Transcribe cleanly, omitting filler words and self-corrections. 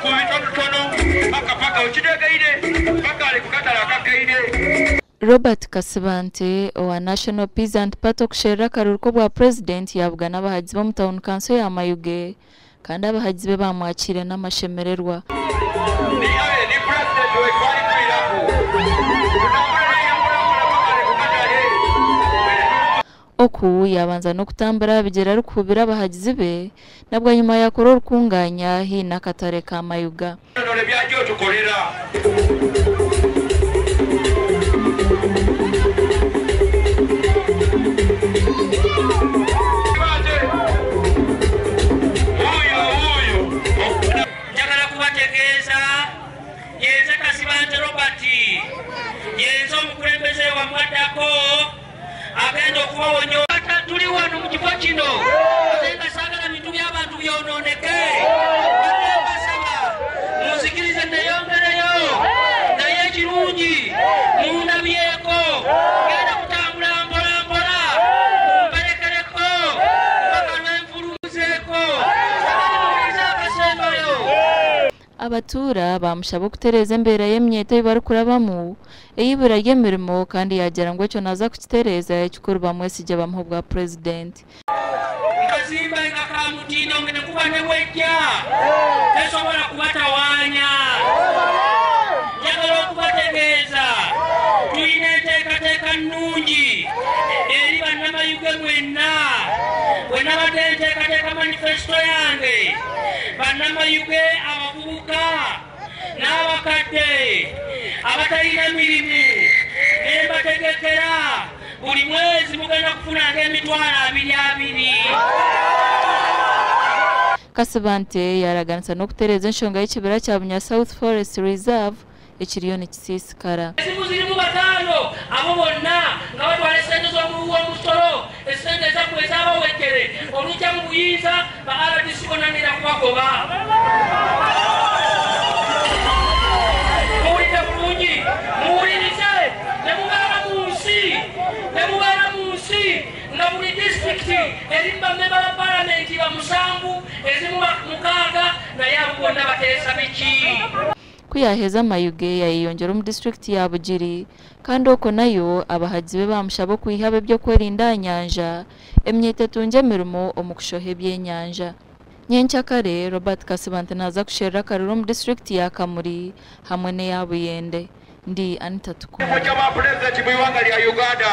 Ku bitonotono paka paka okitegeire paka ali ku katale akakaire. Robert Kasibante owa National Peasant Party okusherura akaruru k'obwa Purezidenti yabugana abahagizi b'omu tauni kanso ya Mayuge kandi abahagizi be bamwakiire n'amashemererwa. Ni aye ni Purezidenti waitu arikwiraku. Tutambure naye mpora mpora paka ali ku katale. Oku yabanza n'okutambura aha bigyere arikuhubira abahagizi be na bwanyima yakora orukunganya haihi n'akatare ka Mayuga. None byajja otukolera. Njagala kubategeeza yenze Kasibante Robert, yenze omukulembeze wammwe addako agenda okubawonya. Tuli wano mu kifo kino ate nga saagala bintu by'abantu byonooneke. Mbadde mbasaba munzikirize neyongereyo, naye ekirungi mundabyeko ngenda kutambula mpola mpola mumperekereko mpaka lwenfulumuzeeko. Kakati muwulirize akasembayo. Abatuura bamushaba okutereeza embeera y'emyeto ei barikurabamu ey'eibura ry'emirimo kandi yaagira ngu ekyo naaza kukitereeza ekikuru bamwesigye bamuhe obwa Purezidenti. Nkazimba nga ka mutindo nga nekuba ne bwejja tesobola kubatawaanya. Njagala okubategeeza tulina enteekateeka nnungi eri bannamayuge mwenna. Bwe nabadde nteekateeka manifesito yange, bannamayuge abavubuka n'abakadde abatalina mirimu ne mbategekera buli mwezi mugenda kufunanga emitwalo abiri abiri. Kasibante yaraganisa n'okutereeza enshonga y'ekibira kya Bunya South Forest Reserve ekiriyo nikisiisikara. Ezimu zirimu bataano abo bonna nga batwala esente z'omuwi w'omusolo, esente ezammwe ez'abawejjere olujja mu buyinza ba RDC bonna ngenda kubagoba. Muwulidde bulungi, muwulirize ne mubeera mu nsi, ne mubeera mu nsi nga buli disitulikiti erimu bammemba ba palamenti ba 7, ezimu ba 6, naye abo bonna bateesa biki? Ku yaaheza Mayuge yayeyongyera omu disitulikiti ya Bugiri kandi okwo nayo abahagizi be bamushaba okwiha ab'ebyokwerinda aha nyanja emyeto etungye emirimo omu kushoha ebyenyanja. Nyenkyakare Robert Kasibante naaza kusherura akaruru omu disitulikiti ya Kamuri hamwe n'eya Buyende. Ndi Anita Tukumba. Ekifo ky'obwa Pulezidenti mu ihanga rya Uganda.